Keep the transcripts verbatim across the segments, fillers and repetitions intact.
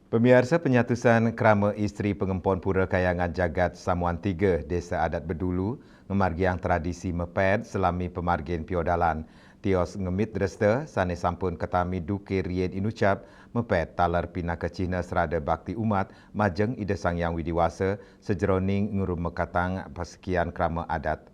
Pemiarsa, penyatusan krama istri pengempon Pura Kayangan Jagat Samuan Tiga, Desa Adat Bedulu, ngemargiang tradisi mepet selami pemargin piodalan. Tios ngemit dresta sane sampun katami duke riin inucap mepet taler pinaka cihna srada bakti umat majeng Ida Sang Hyang Widi Wasa sajeroning ngrumeketang pasekian krama adat.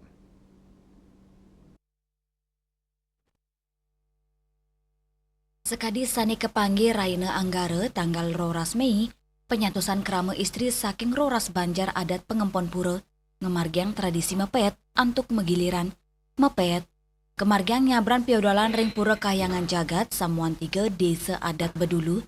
Sakadi sane kapanggih rahina Anggara tanggal roras Mei, penyatusan krama istri saking roras banjar adat pengempon pura ngamargiang tradisi mepet antuk magiliran. Mepet kamargiang nyabran piodalan ring Pura Kahyangan Jagat Samuan Tiga, Desa Adat Bedulu.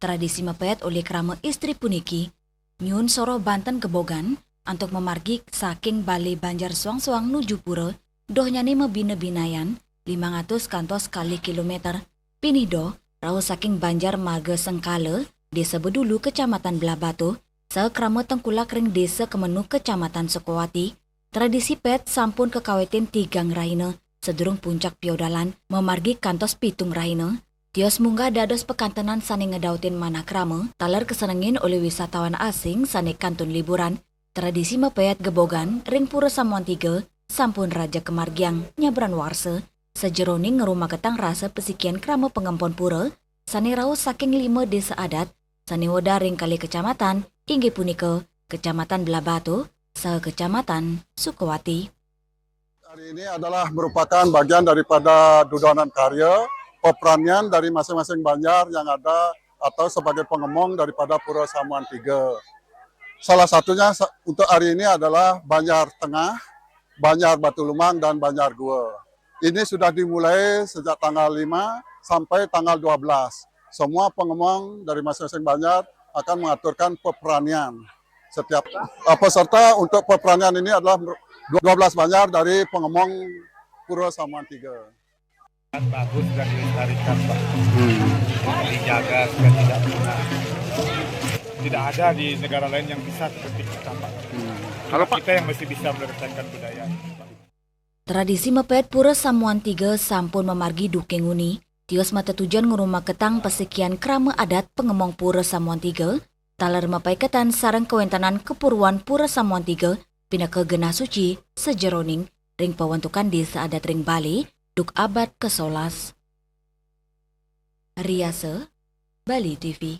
Tradisi mepet olih krama istri puniki nyuun soroh banten gebogan antuk mamargi saking bale banjar soang-soang nuju pura, dohnyane mabina-binayan limang atus kantos kalih kilometer. Pinih doh rauh saking banjar marga Sengkala, Desa Bedulu, Kecamatan Blahbatuh, saha krama tengkulak ring Desa Kemenuk, Kecamatan Sukawati. Tradisi pet sampun kakawitin tigang rahina sadurung puncak piodalan, mamargi kantos pitung rahina. Tios munggah dados pakantenan sane ngedautin manah krama, taler kasenengin olih wisatawan asing sane kantun liburan. Tradisi mepet gebogan ring Pura Samuan Tiga sampun raja kamargiang nyabran warsa, sajeroning ngrumaketang rasa pasikian krama pangempon pura sane rauh saking lima desa adat sane wénten ring kalih kecamatan, inggih punika Kecamatan Blahbatuh saha Kecamatan Sukawati. Hari ini adalah merupakan bagian daripada dudonan karya, peperanian dari masing-masing banjar yang ada atau sebagai pengemong daripada Pura Samuan Tiga. Salah satunya sa-, untuk hari ini adalah Banjar Tengah, Banjar Batu Lumang, dan Banjar Gua. Ini sudah dimulai sejak tanggal lima sampai tanggal dua belas. Semua pengemong dari masing-masing banjar akan mengaturkan peperanian. Setiap, eh, peserta untuk peperanian ini adalah dua belas banjar dari pengemong Pura Samuan Tiga. Bagus dan dilestarikan, Pak. Dijaga supaya tidak punah. Tidak ada di negara lain yang bisa seperti kita, Pak. Kalau Pak kita yang masih bisa melestarikan budaya, Pak. Tradisi mepet Pura Samuan Tiga sampun mamargi duke nguni, tios matetujon ngrumaketang pasikian krama adat pangemong Pura Samuan Tiga, taler mapaiketan sareng kawéntenan kapurwan Pura Samuan Tiga pinaka genah suci sajeroning ring pawentukan desa adat ring Bali, duk abad kasolas. Riasa, Bali T V.